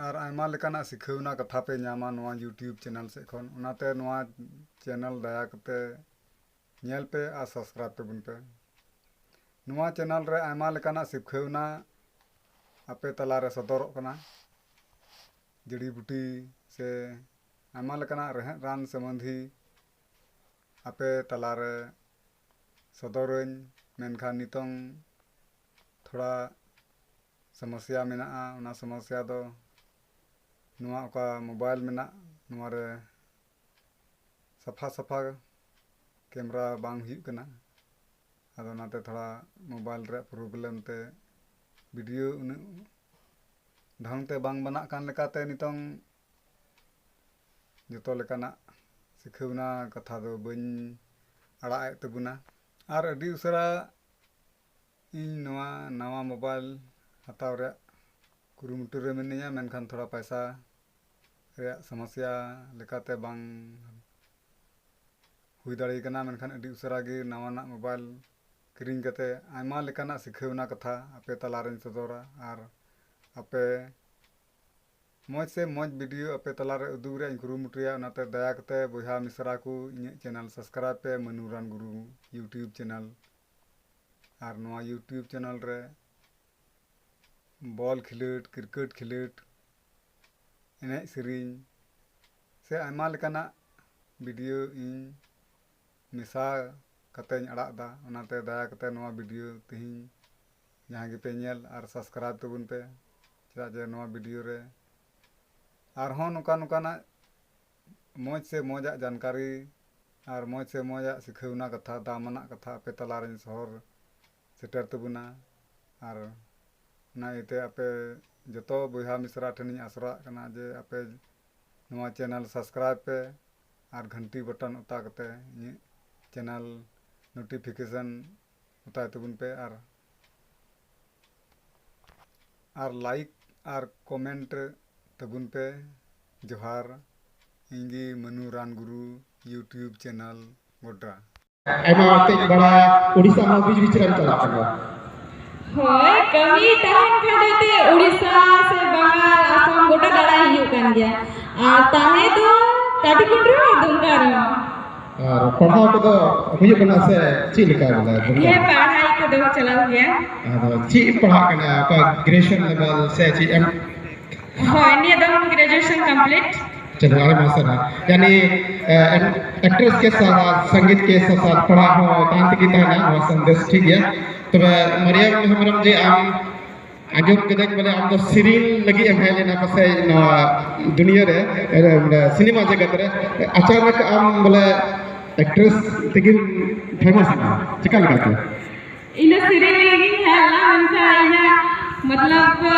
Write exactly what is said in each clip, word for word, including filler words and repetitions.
ᱟᱨ ᱟᱭᱢᱟ ᱞᱮᱠᱟᱱᱟᱜ ᱥᱤᱠᱷᱟᱹᱣᱱᱟ ᱠᱟᱛᱷᱟ ᱯᱮ ᱧᱟᱢᱟ ᱱᱚᱣᱟ YouTube ᱪᱮᱱᱮᱞ ᱥᱮᱫ ᱠᱷᱚᱱ᱾ ᱚᱱᱟᱛᱮ ᱱᱚᱣᱟ ᱪᱮᱱᱮᱞ ᱫᱟᱭᱟ ᱠᱟᱛᱮ ᱧᱮᱞ ᱯᱮ ᱟᱨ ᱥᱟᱵᱥᱠᱨᱟᱭᱤᱵ ᱛᱟᱵᱚᱱ ᱯᱮ᱾ ᱱᱚᱣᱟ ᱪᱮᱱᱮᱞ ᱨᱮ ᱟᱭᱢᱟ ᱞᱮᱠᱟᱱᱟᱜ ᱥᱤᱠᱷᱟᱹᱣᱱᱟ ᱟᱯᱮ ᱛᱟᱞᱟᱨᱮ ᱥᱚᱫᱚᱨᱚᱜ ᱠᱟᱱᱟ᱾ ᱡᱟᱹᱲᱤ ᱵᱩᱴᱤ ᱥᱮ ᱟᱭᱢᱟ ᱞᱮᱠᱟᱱᱟᱜ ᱨᱮᱦᱮᱫ ᱨᱟᱱ ᱥᱚᱢᱵᱚᱱᱫᱷᱤ ᱟᱯᱮ ᱛᱟᱞᱟᱨᱮ ᱥᱚᱫᱚᱨᱟᱹᱧ᱾ ᱢᱮᱱᱠᱷᱟᱱ ᱱᱤᱛᱚᱝ ᱛᱷᱚᱲᱟ ᱥᱚᱢᱚᱥᱥᱟ ᱢᱮᱱᱟᱜᱼᱟ᱾ ᱚᱱᱟ ᱥᱚᱢᱚᱥᱥᱟ ᱫᱚ ᱱᱚᱣᱟ ᱚᱠᱟ ᱢᱳᱵᱟᱭᱤᱞ ᱢᱮᱱᱟᱜ, ᱱᱚᱣᱟ ᱨᱮ ᱥᱟᱯᱷᱟ ᱥᱟᱯᱷᱟ ᱠᱮᱢᱮᱨᱟ ᱵᱟᱝ ᱦᱩᱭᱩᱜ ᱠᱟᱱᱟ᱾ ᱟᱫᱚ ᱚᱱᱟᱛᱮ ᱛᱷᱚᱲᱟ ᱢᱳᱵᱟᱭᱤᱞ ᱨᱮᱭᱟᱜ ᱯᱨᱚᱵᱞᱮᱢ ᱛᱮ ᱵᱷᱤᱰᱤᱭᱳ ᱩᱱᱟᱹᱜ ᱰᱷᱚᱝ ᱛᱮ ᱵᱟᱝ ᱵᱮᱱᱟᱜ ᱠᱟᱱ ᱞᱮᱠᱟᱛᱮ ᱱᱤᱛᱚᱝ ᱡᱚᱛᱚ ᱞᱮᱠᱟᱱᱟᱜ ᱥᱤᱠᱷᱟᱹᱣᱱᱟ ᱠᱟᱛᱷᱟ ᱫᱚ ᱵᱟᱹᱧ ᱟᱲᱟᱜ ᱮᱫ ᱛᱟᱵᱚᱱᱟ᱾ ᱟᱨ ᱟᱹᱰᱤ ᱩᱥᱟᱹᱨᱟ ᱤᱧ ᱱᱚᱣᱟ ᱱᱟᱣᱟ ᱢᱳᱵᱟᱭᱤᱞ ᱦᱟᱛᱟᱣ ᱨᱮᱭᱟᱜ ᱠᱩᱨᱩᱢᱩᱴᱩ ᱨᱮ ᱢᱤᱱᱟᱹᱧᱟ, ᱢᱮᱱᱠᱷᱟᱱ ᱛᱷᱚᱲᱟ ᱯᱟᱭᱥᱟ ᱨᱮᱭᱟᱜ ᱥᱚᱢᱚᱥᱥᱟ ᱞᱮᱠᱟᱛᱮ ᱵᱟᱝ ᱦᱩᱭ ᱫᱟᱲᱮ ᱠᱟᱱᱟ᱾ ᱢᱮᱱᱠᱷᱟᱱ ᱟᱹᱰᱤ ᱩᱥᱟᱹᱨᱟ ᱜᱮ ᱱᱟᱣᱟᱱᱟᱜ ᱢᱳᱵᱟᱭᱤᱞ ᱠᱤᱨᱤᱧ ᱠᱟᱛᱮ ᱟᱭᱢᱟ ᱞᱮᱠᱟᱱᱟᱜ ᱥᱤᱠᱷᱟᱹᱣᱱᱟ ᱠᱟᱛᱷᱟ ᱟᱯᱮ ᱛᱟᱞᱟᱨᱮᱧ ᱥᱚᱫᱚᱨᱟ᱾ ᱟᱨ ᱟᱯᱮ ᱢᱚᱡᱽ ᱥᱮ ᱢᱚᱡᱽ ᱵᱷᱤᱰᱤᱭᱳ ᱟᱯᱮ ᱛᱟᱞᱟᱨᱮ ᱩᱫᱩᱜ ᱨᱮᱭᱟᱜ ᱤᱧ ᱠᱩᱨᱩᱢᱩᱴᱩᱭᱟ᱾ ᱚᱱᱟᱛᱮ ᱫᱟᱭᱟ ᱠᱟᱛᱮ ᱵᱚᱭᱦᱟ ᱢᱤᱥᱨᱟ ᱠᱚ ᱤᱧᱟᱹᱜ ᱪᱮᱱᱮᱞ ᱥᱟᱵᱥᱠᱨᱟᱭᱤᱵ ᱯᱮ, ᱢᱟᱹᱱᱩ ᱨᱟᱱ ᱜᱩᱨᱩ YouTube ᱪᱮᱱᱮᱞ᱾ ᱟᱨ ᱱᱚᱣᱟ YouTube ᱪᱮᱱᱮᱞ ᱨᱮ ᱵᱚᱞ ᱠᱷᱮᱞᱳᱰ, ᱠᱨᱤᱠᱮᱴ ᱠᱷᱮᱞᱳᱰ, ᱮᱱᱮᱡ ᱥᱮᱨᱮᱧ ᱥᱮ ᱟᱭᱢᱟ ᱞᱮᱠᱟᱱᱟᱜ ᱵᱷᱤᱰᱤᱭᱳ ᱤᱧ ᱢᱮᱥᱟ ᱠᱟᱛᱮᱧ ᱟᱲᱟᱜ ᱮᱫᱟ᱾ ᱚᱱᱟᱛᱮ ᱫᱟᱭᱟ ᱠᱟᱛᱮ ᱱᱚᱣᱟ ᱵᱷᱤᱰᱤᱭᱳ ᱛᱮᱦᱮᱧ ᱡᱟᱦᱟᱸ ᱜᱮᱯᱮ ᱧᱮᱞ ᱟᱨ ᱥᱟᱵᱥᱠᱨᱟᱭᱤᱵ ᱛᱟᱵᱚᱱ ᱯᱮ, ᱪᱮᱫᱟᱜ ᱡᱮ ᱱᱚᱣᱟ ᱵᱷᱤᱰᱤᱭᱳ ᱨᱮ ᱟᱨᱦᱚᱸ ᱱᱚᱝᱠᱟ ᱱᱚᱝᱠᱟᱱᱟᱜ ᱢᱚᱡᱽ ᱥᱮ ᱢᱚᱡᱟᱜ ᱡᱟᱱᱠᱟᱨᱤ ᱟᱨ ᱢᱚᱡᱽ ᱥᱮ ᱢᱚᱡᱟᱜ ᱥᱤᱠᱷᱟᱹᱣᱱᱟ ᱠᱟᱛᱷᱟ, ᱫᱟᱢᱟᱱᱟᱜ ᱠᱟᱛᱷᱟ ᱟᱯᱮ ᱛᱟᱞᱟᱨᱮᱧ ᱥᱚᱦᱚᱨ ᱥᱮᱴᱮᱨ ᱛᱟᱵᱚᱱᱟ᱾ ᱟᱨ ᱚᱱᱟ ᱤᱭᱟᱹᱛᱮ ᱟᱯᱮ ᱡᱚᱛᱚ ᱵᱚᱭᱦᱟ ᱢᱤᱥᱨᱟ ᱴᱷᱮᱱᱤᱧ ᱟᱥᱨᱟᱜ ᱠᱟᱱᱟ ᱡᱮ ᱟᱯᱮ ᱱᱚᱣᱟ ᱪᱮᱱᱮᱞ ᱥᱟᱵᱥᱠᱨᱟᱭᱤᱵ ᱯᱮ ᱟᱨ ᱜᱷᱟᱱᱴᱤ ᱵᱟᱴᱚᱱ ᱚᱛᱟ ᱠᱟᱛᱮ ᱤᱧᱟᱹᱜ ᱪᱮᱱᱮᱞ ᱱᱳᱴᱤᱯᱷᱤᱠᱮᱥᱚᱱ ᱚᱛᱟᱭ ᱛᱟᱵᱚᱱ ᱯᱮ ᱟᱨ ᱟᱨ ᱞᱟᱭᱤᱠ ᱟᱨ ᱠᱚᱢᱮᱱᱴ ᱛᱟᱵᱚᱱ ᱯᱮ᱾ ᱡᱚᱦᱟᱨ, ᱤᱧ ᱜᱮ ᱢᱟᱹᱱᱩ ᱨᱟᱱ ᱜᱩᱨᱩ YouTube ᱪᱮᱱᱮᱞ ᱜᱚᱰᱨᱟ᱾ ᱟᱭᱢᱟ ᱦᱚᱲ ᱛᱮᱧ ᱵᱟᱲᱟᱭᱟ, ᱳᱰᱤᱥᱟ ᱦᱚᱸ ᱵᱤᱪ ᱵᱤᱪ ᱨᱮᱢ ᱪᱟᱞᱟᱜ ᱠᱟᱱᱟ᱾ ᱦᱳᱭ, ᱠᱟᱹᱢᱤ ᱛᱟᱦᱮᱱ ᱠᱷᱟᱱ ᱫᱚ ᱮᱱᱛᱮᱫ ᱳᱰᱤᱥᱟ ᱥᱮ ᱵᱟᱝᱜᱟᱞ, ᱟᱥᱟᱢ ᱟᱨ ᱛᱟᱦᱮᱸ ᱫᱚ ᱠᱟᱹᱴᱤᱡ ᱠᱷᱚᱱ ᱨᱮᱦᱚᱸ ᱫᱚᱨᱠᱟᱨ᱾ ᱟᱨ ᱯᱟᱲᱦᱟᱣ ᱠᱚᱫᱚ ᱦᱩᱭᱩᱜ ᱠᱟᱱᱟ ᱥᱮ ᱪᱮᱫ ᱞᱮᱠᱟ ᱵᱚᱞᱮ ᱫᱚᱨᱠᱟᱨ? ᱦᱮᱸ, ᱯᱟᱲᱦᱟᱣ ᱠᱚᱫᱚ ᱪᱟᱞᱟᱣ ᱜᱮᱭᱟ᱾ ᱟᱫᱚ ᱪᱮᱫ ᱮᱢ ᱯᱟᱲᱦᱟᱜ ᱠᱟᱱᱟ? ᱚᱠᱟ graduation level ᱥᱮ ᱪᱮᱫ ᱮᱢ? ᱦᱳᱭ, ᱱᱤᱭᱟᱹ ᱫᱚ graduation complete. ᱪᱚᱞᱚ, ᱟᱭᱢᱟ ᱥᱟᱨᱦᱟᱣ᱾ ᱭᱟᱱᱤ, ᱮ, actress ᱠᱮ ᱥᱟᱛᱷ ᱥᱟᱛᱷ, ᱥᱚᱝᱜᱤᱛ ᱠᱮ ᱥᱟᱛᱷ ᱥᱟᱛᱷ ᱯᱟᱲᱦᱟᱣ ᱦᱚᱸ ᱛᱟᱦᱮᱱ ᱛᱮᱜᱮ ᱛᱟᱦᱮᱱᱟ, ᱱᱚᱣᱟ ᱥᱟᱸᱫᱮᱥ ᱴᱷᱤᱠ ᱜᱮᱭᱟ᱾ ᱛᱚᱵᱮ ᱢᱟᱨᱤᱭᱟᱢ ᱦᱮᱢᱵᱨᱚᱢ ᱡᱮ ᱟᱢ ᱟᱸᱡᱚᱢ ᱠᱤᱫᱟᱹᱧ ᱵᱚᱞᱮ ᱟᱢ ᱫᱚ ᱥᱮᱨᱮᱧ ᱞᱟᱹᱜᱤᱫ ᱮᱢ ᱦᱮᱡ ᱞᱮᱱᱟ ᱯᱟᱥᱮᱡ ᱱᱚᱣᱟ ᱫᱩᱱᱤᱭᱟᱹ ᱨᱮ, ᱮ, ᱢᱟᱱᱮ ᱥᱤᱱᱮᱢᱟ ᱡᱮᱜᱮᱛ ᱨᱮ ᱟᱪᱟᱱᱚᱠ ᱟᱢ ᱵᱚᱞᱮ actress ᱛᱮᱜᱮᱢ famous ᱮᱱᱟ, ᱪᱮᱠᱟ ᱞᱮᱠᱟᱛᱮ? ᱤᱧ ᱫᱚ ᱥᱮᱨᱮᱧ ᱞᱟᱹᱜᱤᱫ ᱤᱧ ᱦᱮᱡ ᱞᱮᱱᱟ, ᱢᱮᱱᱠᱷᱟᱱ ᱤᱧᱟᱹᱜ ᱢᱚᱛᱞᱚᱵ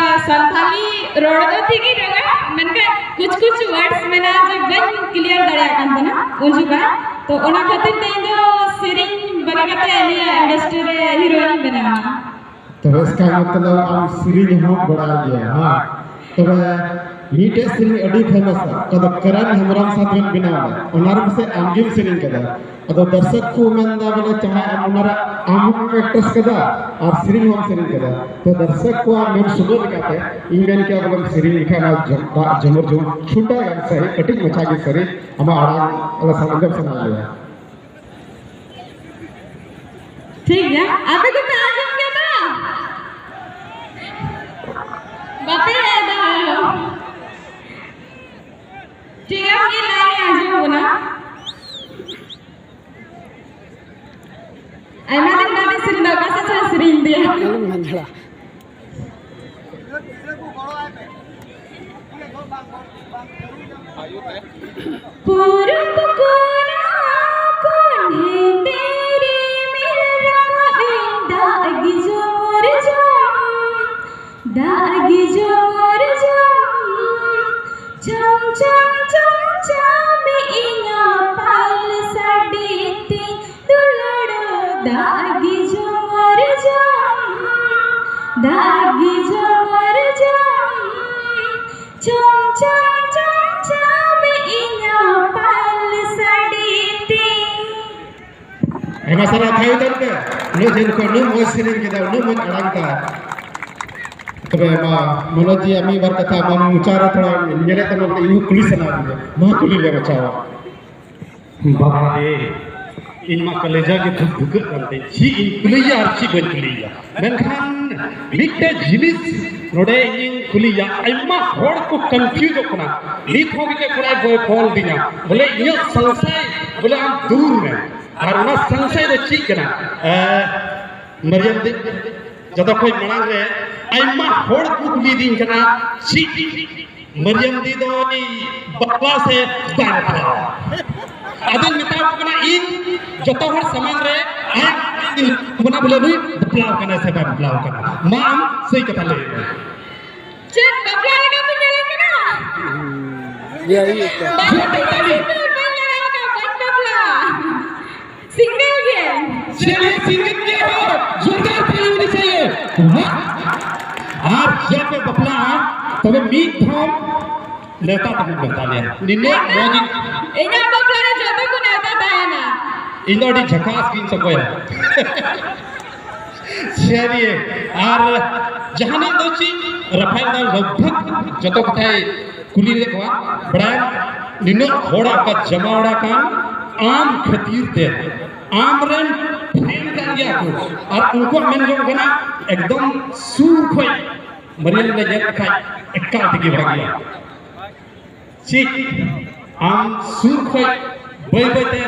ᱥᱟᱱᱛᱟᱞᱤ ᱨᱚᱲ ᱫᱚ ᱴᱷᱤᱠ ᱜᱮ ᱨᱚᱲᱟ, ᱢᱮᱱᱠᱷᱟᱱ ᱠᱩᱪ ᱠᱩᱪ words ᱢᱮᱱᱟᱜᱼᱟ ᱡᱮ ᱵᱟᱹᱧ clear ᱫᱟᱲᱮᱭᱟᱜ ᱠᱟᱱ ᱛᱟᱦᱮᱱᱟ ᱩᱱ ᱡᱚᱠᱷᱟᱡ᱾ ᱛᱚ ᱚᱱᱟ ᱠᱷᱟᱹᱛᱤᱨ ᱛᱮ ᱤᱧ ᱫᱚ ᱥᱮᱨᱮᱧ ᱵᱟᱹᱜᱤ ᱠᱟᱛᱮ ᱱᱤᱭᱟᱹ industry ᱨᱮ heroine ᱤᱧ ᱵᱮᱱᱟᱣ ᱮᱱᱟ᱾ ᱛᱚᱵᱮ ᱤᱥᱠᱟ ᱢᱚᱛᱞᱚᱵ ᱟᱢ ᱥᱮᱨᱮᱧ ᱦᱚᱸ ᱵᱟᱲᱟᱭ ᱜᱮᱭᱟ, ᱦᱮᱸ? ᱛᱚᱵᱮ ᱢᱤᱫᱴᱮᱡ ᱥᱮᱨᱮᱧ ᱟᱹᱰᱤ famous ᱟ, ᱚᱠᱟ ᱫᱚ ᱠᱟᱨᱟᱱ ᱦᱮᱢᱵᱨᱚᱢ ᱥᱟᱶ ᱵᱮᱱ ᱵᱮᱱᱟᱣ ᱞᱮᱫ, ᱚᱱᱟ ᱨᱮ ᱯᱟᱥᱮᱡ ᱟᱢ ᱜᱮᱢ ᱥᱮᱨᱮᱧ ᱠᱟᱫᱟ᱾ ᱟᱫᱚ ᱫᱚᱨᱥᱚᱠ ᱠᱚ ᱢᱮᱱᱫᱟ ᱵᱚᱞᱮ ᱪᱟᱦᱮ ᱟᱢ ᱚᱱᱟ ᱨᱮ ᱟᱢ ᱦᱚᱸᱢ actress ᱠᱟᱫᱟ ᱟᱨ ᱥᱮᱨᱮᱧ ᱦᱚᱸᱢ ᱥᱮᱨᱮᱧ ᱠᱟᱫᱟ᱾ ᱛᱚ ᱫᱚᱨᱥᱚᱠ ᱠᱚᱣᱟᱜ ᱢᱮᱱ ᱥᱚᱫᱚᱨ ᱞᱮᱠᱟᱛᱮ ᱤᱧ ᱢᱮᱱ ᱠᱮᱭᱟ ᱵᱚᱞᱮᱢ ᱥᱮᱨᱮᱧ ᱞᱮᱠᱷᱟᱱ ᱚᱱᱟ ᱡᱚ-, ᱫᱟᱜ ᱡᱷᱚᱢᱚᱨ ᱡᱷᱚᱢᱚᱨ ᱪᱷᱩᱴᱟᱹ ᱜᱟᱱ ᱥᱟᱹᱦᱤᱡ ᱠᱟᱹᱴᱤᱡ ᱢᱟᱪᱷᱟ ᱜᱮ ᱥᱟᱹᱨᱤ ᱟᱢᱟᱜ ᱟᱲᱟᱝ ᱟᱞᱮ ᱥᱟᱶ ᱟᱸᱡᱚᱢ ᱥᱟᱱᱟᱭᱮᱫ ᱞᱮᱭᱟ᱾ ᱴᱷᱤᱠ ᱜᱮᱭᱟ, ᱟᱯᱮ ᱫᱚᱯᱮ ᱟᱸᱡᱚᱢ ᱜᱮᱭᱟ ᱛᱚ? ᱵᱟᱯᱮ ᱞᱟᱹᱭ ᱫᱟ? ᱴᱷᱤᱠ ᱜᱮᱭᱟ, ᱢᱤᱫ line ᱤᱧ ᱟᱸᱡᱚᱢ ᱟᱵᱚᱱᱟ᱾ ᱟᱭᱢᱟ ᱫᱤᱱ ᱵᱟᱫᱮ ᱥᱮᱨᱮᱧ ᱫᱟ, ᱚᱠᱟ ᱥᱮᱫ ᱪᱚᱭ ᱥᱮᱨᱮᱧ ᱤᱫᱤᱭᱟ? ᱟᱞᱚᱢ ᱢᱮᱱ ᱡᱷᱟᱲᱟ᱾ ᱯᱩᱨᱩᱵ ᱠᱚᱱᱟ ᱠᱚᱱᱮ ᱛᱮᱨᱮ ᱢᱮᱨᱟ ᱤᱧ ᱫᱟᱜ ᱜᱮ ᱡᱷᱚᱢᱚᱨ ᱡᱷᱚᱢ, ᱫᱟᱜ ᱜᱮ ᱡᱷᱚᱢᱚᱨ ᱡᱷᱚᱢ, ᱪᱷᱚᱢ ᱪᱷᱚᱢ ᱪᱷᱚᱢ ᱪᱷᱚᱢ ᱤᱧᱟᱹᱜ ᱯᱟᱭᱮᱞ ᱥᱟᱰᱮ ᱛᱮ ᱫᱩᱞᱟᱹᱲ ᱫᱟᱜ ᱜᱮ ᱡᱷᱚᱢᱚᱨ ᱡᱷᱚᱢ, ᱫᱟᱜ ᱜᱮ ᱡᱷᱚᱢᱚᱨ ᱡᱷᱚᱢ, ᱪᱷᱚᱢ ᱪᱷᱚᱢ ᱪᱷᱚᱢ ᱪᱷᱚᱢ ᱤᱧᱟᱹᱜ ᱯᱟᱭᱮᱞ ᱥᱟᱰᱮ ᱛᱮ᱾ ᱟᱭᱢᱟ ᱥᱟᱨᱦᱟᱣ, ᱛᱷᱟᱭᱚ ᱛᱟᱞ ᱯᱮ᱾ ᱩᱱᱟᱹᱜ ᱡᱷᱟᱹᱞ ᱠᱷᱚᱱ ᱩᱱᱟᱹᱜ ᱢᱚᱡᱽ ᱥᱮᱨᱮᱧ ᱠᱮᱫᱟ, ᱩᱱᱟᱹᱜ ᱢᱚᱡᱽ ᱟᱲᱟᱝ ᱛᱟᱭ᱾ ᱛᱚᱵᱮ ᱢᱟ ᱢᱚᱱᱳᱡᱽ ᱡᱤ, ᱟᱢ ᱢᱤᱫ ᱵᱟᱨ ᱠᱟᱛᱷᱟ ᱟᱢᱟᱜ ᱢᱚᱪᱟ ᱨᱮ ᱛᱷᱚᱲᱟ ᱧᱮᱞᱮᱫ ᱛᱟᱢᱟ, ᱤᱧ ᱦᱚᱸ ᱠᱩᱞᱤ ᱥᱟᱱᱟ ᱠᱤᱫᱤᱧᱟ, ᱢᱟ ᱠᱩᱞᱤ ᱞᱮ ᱢᱟᱪᱷᱟᱣᱟ᱾ ᱵᱟᱵᱟ ᱨᱮ, ᱤᱧ ᱢᱟ ᱠᱟᱞᱮᱡᱟ ᱜᱮ ᱫᱷᱩᱠ ᱫᱷᱩᱠᱟᱹᱜ ᱠᱟᱱ ᱛᱤᱧ, ᱪᱮᱫ ᱤᱧ ᱠᱩᱞᱤᱭᱟ ᱟᱨ ᱪᱮᱫ ᱵᱟᱹᱧ ᱠᱩᱞᱤᱭᱟ᱾ ᱢᱮᱱᱠᱷᱟᱱ ᱢᱤᱫᱴᱮᱡ ᱡᱤᱱᱤᱥ ᱱᱚᱰᱮ ᱤᱧᱤᱧ ᱠᱩᱞᱤᱭᱟ, ᱟᱭᱢᱟ ᱦᱚᱲ ᱠᱚ ᱠᱚᱱᱯᱷᱤᱭᱩᱡᱚᱜ ᱠᱟᱱᱟ, ᱱᱤᱛ ᱦᱚᱸ ᱢᱤᱫᱴᱮᱡ ᱠᱚᱲᱟᱭ ᱵᱚᱭ ᱠᱚᱞ ᱫᱤᱧᱟ, ᱵᱚᱞᱮ ᱤᱧᱟᱹᱜ ᱥᱚᱝᱥᱟᱭ ᱵᱚᱞᱮ ᱟᱢ ᱫᱩᱨ ᱢᱮ᱾ ᱟᱨ ᱚᱱᱟ ᱥᱚᱝᱥᱟᱭ ᱫᱚ ᱪᱮᱫ ᱠᱟᱱᱟ? ᱮ, ᱢᱟᱨᱤᱭᱟᱢ ᱫᱤ, ᱡᱚᱛᱚ ᱠᱷᱚᱡ ᱢᱟᱲᱟᱝ ᱨᱮ ᱟᱭᱢᱟ ᱦᱚᱲ ᱠᱚ ᱠᱩᱞᱤᱭᱮᱫᱤᱧ ᱠᱟᱱᱟ, ᱪᱮᱫ ᱢᱟᱨᱤᱭᱟᱢ ᱫᱤ ᱫᱚᱭ ᱵᱟᱯᱞᱟ ᱥᱮ ᱵᱟᱭ ᱵᱟᱯᱞᱟ? ᱟᱫᱚᱧ ᱢᱮᱛᱟ ᱠᱚ ᱠᱟᱱᱟ, ᱤᱧ ᱡᱚᱛᱚ ᱦᱚᱲ ᱥᱟᱢᱟᱝ ᱨᱮ ᱟᱭᱟᱜ ᱤᱧ ᱢᱮᱱᱟ ᱵᱚᱞᱮ ᱱᱩᱭ ᱵᱟᱯᱞᱟ ᱟᱠᱟᱱᱟᱭ ᱥᱮ ᱵᱟᱭ ᱵᱟᱯᱞᱟ ᱟᱠᱟᱱᱟ᱾ ᱢᱟ ᱟᱢ ᱥᱟᱹᱭ ᱠᱟᱛᱷᱟ ᱞᱟᱹᱭ ᱢᱮ᱾ ᱪᱮᱫ ᱵᱟᱯᱞᱟ ᱞᱮᱠᱟ ᱯᱮ ᱧᱮᱞᱮ ᱠᱟᱱᱟ? ᱤᱭᱟᱹ, ᱤᱭᱟᱹ᱾ ᱵᱟᱯᱞᱟ ᱞᱮᱠᱟ ᱯᱮ ᱧᱮᱞᱮ ᱠᱟᱱᱟ, ᱵᱟᱹᱧ ᱵᱟᱯᱞᱟ᱾ ᱥᱤᱝᱜᱮᱞ ᱜᱮ᱾ ᱪᱮᱫ ᱥᱤᱝᱜᱮᱞ ᱜᱮ ᱦᱚ? ᱡᱳᱨᱫᱟᱨ ᱛᱟᱞᱤ ᱦᱚᱱᱤ ᱪᱟᱦᱤᱭᱮ᱾ ᱣᱟᱦ! ᱟᱨ ᱡᱚᱵ ᱯᱮ ᱵᱟᱯᱞᱟᱜᱼᱟ, ᱛᱚᱵᱮ ᱢᱤᱫ ᱫᱷᱟᱣ ᱱᱮᱣᱛᱟ ᱛᱟᱵᱚᱱ ᱯᱮ ᱛᱟᱞᱮᱭᱟ᱾ ᱱᱤᱱᱟᱹᱜ ᱢᱚᱡᱽ ᱤᱧ ᱤᱧᱟᱹᱜ ᱵᱟᱯᱞᱟ ᱨᱮ ᱡᱚᱛᱚ ᱠᱚ ᱱᱮᱣᱛᱟ ᱛᱟᱦᱮᱱᱟ᱾ ᱤᱧ ᱫᱚ ᱟᱹᱰᱤ ᱡᱷᱟᱠᱟᱥ ᱜᱤᱧ ᱥᱚᱜᱚᱭᱟ᱾ ᱥᱟᱹᱨᱤ᱾ ᱟᱨ ᱡᱟᱦᱟᱱᱟᱜ ᱫᱚ ᱪᱮᱫ, ᱨᱟᱯᱷᱟᱭᱮᱞ ᱫᱚ ᱞᱟᱜᱽ ᱵᱷᱟᱜᱽ ᱡᱚᱛᱚ ᱠᱟᱛᱷᱟᱭ ᱠᱩᱞᱤ ᱞᱮᱫ ᱠᱚᱣᱟ, ᱵᱟᱲᱟᱭᱟᱢ, ᱱᱤᱱᱟᱹᱜ ᱦᱚᱲᱟᱜ ᱚᱠᱟ ᱡᱟᱢᱟ ᱚᱲᱟᱜ ᱠᱟᱱ ᱟᱢ ᱠᱷᱟᱹᱛᱤᱨ ᱛᱮ, ᱟᱢ ᱨᱮᱱ ᱯᱷᱮᱱ ᱠᱟᱱ ᱜᱮᱭᱟ ᱠᱚ, ᱟᱨ ᱩᱱᱠᱩᱣᱟᱜ ᱢᱮᱱ ᱡᱚᱝ ᱠᱟᱱᱟ ᱮᱠᱫᱚᱢ ᱥᱩᱨ ᱠᱷᱚᱡ ᱢᱟᱨᱤᱭᱟᱢ ᱞᱮ ᱧᱮᱞ ᱞᱮᱠᱷᱟᱡ ᱮᱠᱟᱞ ᱛᱮᱜᱮ ᱵᱷᱟᱜᱮᱭᱟ᱾ ᱪᱮᱫ ᱟᱢ ᱥᱩᱨ ᱠᱷᱚᱡ ᱵᱟᱹᱭ ᱵᱟᱹᱭ ᱛᱮ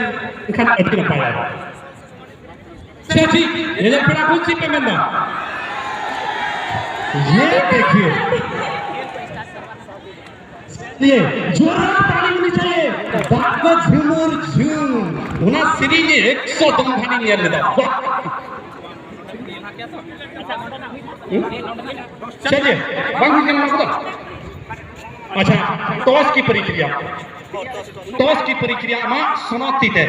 ᱮᱱᱠᱷᱟᱱ ᱟᱹᱰᱤ ᱱᱟᱯᱟᱭᱚᱜᱼᱟ᱾ ᱥᱮ ᱪᱮᱫ? ᱧᱮᱧᱮᱞ ᱯᱮᱲᱟ ᱠᱚ ᱪᱮᱫ ᱯᱮ ᱢᱮᱱᱫᱟ? ᱤᱭᱮ ᱫᱮᱠᱷᱤᱭᱮ᱾ ᱤᱭᱮ, ᱡᱳᱨᱫᱟᱨ ᱛᱟᱞᱤ ᱦᱚᱱᱤ ᱪᱟᱦᱤᱭᱮ᱾ ᱫᱟᱜ ᱠᱚ ᱡᱷᱩᱢᱩᱨ ᱡᱷᱩᱢ᱾ ᱚᱱᱟ ᱥᱮᱨᱮᱧ ᱮᱠᱥᱚ ᱫᱚᱢ ᱜᱟᱱᱤᱧ ᱧᱮᱞ ᱞᱮᱫᱟ᱾ ᱵᱟᱦ! ᱦᱩᱸ? ᱪᱮᱫ ᱡᱮ? ᱵᱟᱝ ᱦᱩᱭ ᱠᱟᱱᱟ ᱚᱱᱟ ᱠᱚᱫᱚ? ᱟᱪᱪᱷᱟ, ᱴᱚᱥ ᱠᱤ ᱯᱨᱚᱠᱨᱤᱭᱟ? ᱴᱚᱥ ᱠᱤ ᱯᱨᱚᱠᱨᱤᱭᱟ ᱟᱢᱟᱜ ᱥᱚᱱᱚᱛ ᱛᱤ ᱛᱮ,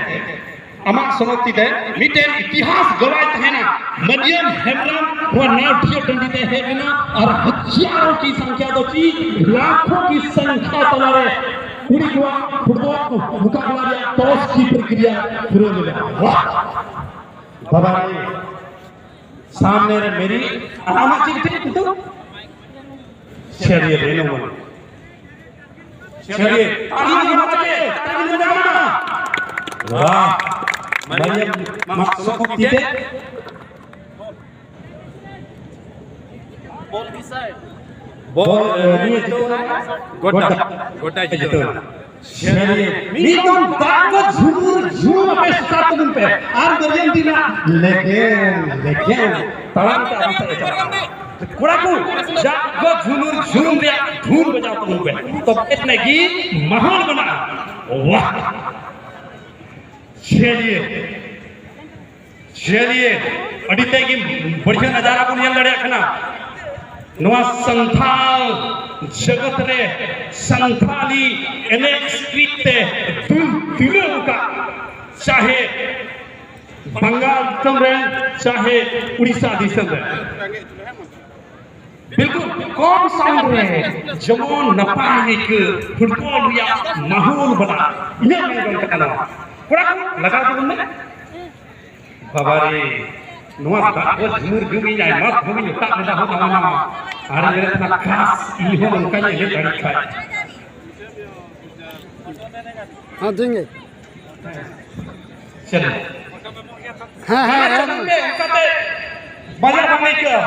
ᱟᱢᱟᱜ ᱥᱚᱱᱚᱛ ᱛᱤ ᱛᱮ ᱢᱤᱫᱴᱮᱱ ᱤᱛᱤᱦᱟᱥ ᱜᱟᱵᱟᱭ ᱛᱟᱦᱮᱱᱟ᱾ ᱢᱟᱹᱨᱤᱭᱟᱹᱢ ᱦᱮᱢᱵᱨᱚᱢ ᱱᱚᱣᱟ ᱱᱟᱣᱴᱷᱤᱭᱟᱹ ᱴᱟᱺᱰᱤ ᱛᱮ ᱦᱮᱡ ᱞᱮᱱᱟ ᱟᱨ ᱦᱟᱡᱟᱨᱚ ᱠᱤ ᱥᱚᱝᱠᱷᱭᱟ ᱫᱚ ᱪᱮᱫ ᱞᱟᱠᱷᱚ ᱠᱤ ᱥᱚᱝᱠᱷᱭᱟ ᱛᱟᱞᱟᱨᱮ ᱠᱩᱲᱤ ᱠᱚᱣᱟᱜ ᱯᱷᱩᱴᱵᱚᱞ ᱢᱩᱠᱟᱵᱞᱟ ᱨᱮᱭᱟᱜ ᱴᱚᱥ ᱠᱤ ᱯᱨᱚᱠᱨᱤᱭᱟ ᱯᱩᱨᱟᱹᱣ ᱞᱮᱱᱟ᱾ ᱵᱟᱵᱟ ᱨᱮ, ᱥᱟᱢᱱᱮ ᱨᱮ ᱢᱮᱨᱤ, ᱟᱨ ᱟᱢᱟᱜ ᱪᱮᱫ ᱧᱩᱛᱩᱢ? ᱪᱷᱟᱹᱲᱭᱟᱹ ᱨᱮ ᱱᱚᱢᱚᱱ᱾ ᱪᱷᱟᱹᱲᱭᱟᱹ᱾ ᱛᱟᱲᱤ ᱫᱚ ᱢᱟ ᱪᱟᱞᱮ, ᱛᱟᱲᱤ ᱫᱚ ᱢᱟ᱾ ᱣᱟᱦ᱾ ᱢᱟᱨᱤᱭᱟ ᱢᱟ ᱥᱚᱠᱚᱠ ᱛᱤᱛᱮ᱾ ᱵᱚᱞ, ᱮ, ᱱᱤᱭᱟᱹ ᱡᱤᱛᱟᱹᱣ ᱮᱱᱟ᱾ ᱜᱚᱴᱟ, ᱜᱚᱴᱟ ᱡᱤᱛᱟᱹᱣ ᱮᱱᱟ᱾ ᱥᱟᱹᱨᱤ᱾ ᱱᱤᱛᱚᱝ ᱫᱟᱜ ᱠᱚ ᱡᱷᱩᱢᱩᱨ ᱡᱷᱩᱢ ᱟᱯᱮ ᱥᱮᱛᱟ ᱛᱟᱵᱚᱱ ᱯᱮ᱾ ᱟᱨ ᱫᱚᱨᱭᱟᱱ ᱫᱤᱱᱟᱜ ᱞᱮᱜᱮᱢ, ᱞᱮᱜᱮᱢ ᱛᱟᱲᱟᱢ ᱛᱮ ᱟᱯᱮ ᱥᱮᱫ ᱮ ᱪᱟᱞᱟᱜᱼᱟ᱾ ᱠᱚᱲᱟ ᱠᱚ, ᱫᱟᱜ ᱠᱚ ᱡᱷᱩᱢᱩᱨ ᱡᱷᱩᱢ ᱨᱮᱭᱟᱜ ᱫᱷᱩᱱ ᱵᱟᱡᱟᱣ ᱛᱟᱵᱚᱱ ᱯᱮ᱾ ᱛᱚᱵᱮ ᱟᱹᱱᱤᱡ ᱜᱮ ᱢᱟᱦᱚᱞ ᱵᱮᱱᱟᱜᱼᱟ᱾ ᱣᱟᱦ! ᱪᱷᱮᱞᱤᱭᱮ᱾ ᱪᱮᱞᱤᱭᱮ, ᱟᱹᱰᱤ ᱛᱮᱫ ᱜᱮ ᱵᱟᱹᱲᱛᱤ ᱱᱟᱡᱟᱨᱟ ᱵᱚᱱ ᱧᱮᱞ ᱫᱟᱲᱮᱭᱟᱜ ᱠᱟᱱᱟ᱾ ᱱᱚᱣᱟ ᱥᱟᱱᱛᱟᱲ ᱡᱚᱜᱚᱛ ᱨᱮ ᱥᱟᱱᱛᱟᱲᱤ ᱮᱱᱮᱡ ᱥᱠᱨᱤᱯᱴ ᱛᱮ ᱫᱩᱞ ᱫᱩᱞᱟᱹᱣ ᱟᱠᱟᱫ, ᱪᱟᱦᱮ ᱵᱟᱝᱜᱟᱞ ᱫᱤᱥᱚᱢ ᱨᱮ, ᱪᱟᱦᱮ ᱩᱲᱤᱥᱥᱟ ᱫᱤᱥᱚᱢ ᱨᱮ᱾ ᱵᱤᱞᱠᱩᱞ ᱠᱚᱢ ᱥᱟᱣᱩᱱᱰ ᱨᱮ ᱡᱮᱢᱚᱱ ᱱᱟᱯᱟᱭ ᱟᱹᱭᱠᱟᱹᱜ, ᱯᱷᱩᱴᱵᱚᱞ ᱨᱮᱭᱟᱜ ᱢᱟᱦᱚᱞ ᱵᱟᱞᱟ, ᱤᱱᱟᱹ ᱢᱮᱱ ᱡᱚᱝ ᱠᱟᱱᱟ ᱱᱚᱣᱟ᱾ ᱠᱚᱲᱟ ᱠᱚ, ᱞᱟᱜᱟᱣ ᱛᱟᱵᱚᱱ ᱢᱮ᱾ ᱵᱟᱵᱟ ᱨᱮ, ᱱᱚᱣᱟ ᱫᱟᱜ ᱠᱚ ᱡᱷᱩᱢᱩᱨ ᱡᱷᱩᱢ ᱤᱧ ᱟᱭᱢᱟ ᱫᱷᱟᱣ ᱤᱧ ᱚᱴᱟᱜ ᱞᱮᱫᱟ ᱦᱚᱸ ᱱᱟᱣᱟ ᱱᱟᱣᱟ᱾ ᱟᱨ ᱤᱧ ᱢᱮᱱᱮᱫ ᱛᱟᱦᱮᱱᱟ, ᱠᱟᱥ, ᱤᱧ ᱦᱚᱸ ᱱᱚᱝᱠᱟᱧ ᱮᱱᱮᱡ ᱫᱟᱲᱮᱭᱟᱜ ᱠᱷᱟᱡ᱾ हाँ, देंगे। चलो। हाँ, हाँ, हाँ। ᱚᱱᱠᱟᱛᱮ ᱵᱟᱡᱟᱨ ᱵᱟᱝ ᱟᱹᱭᱠᱟᱹᱜᱼᱟ᱾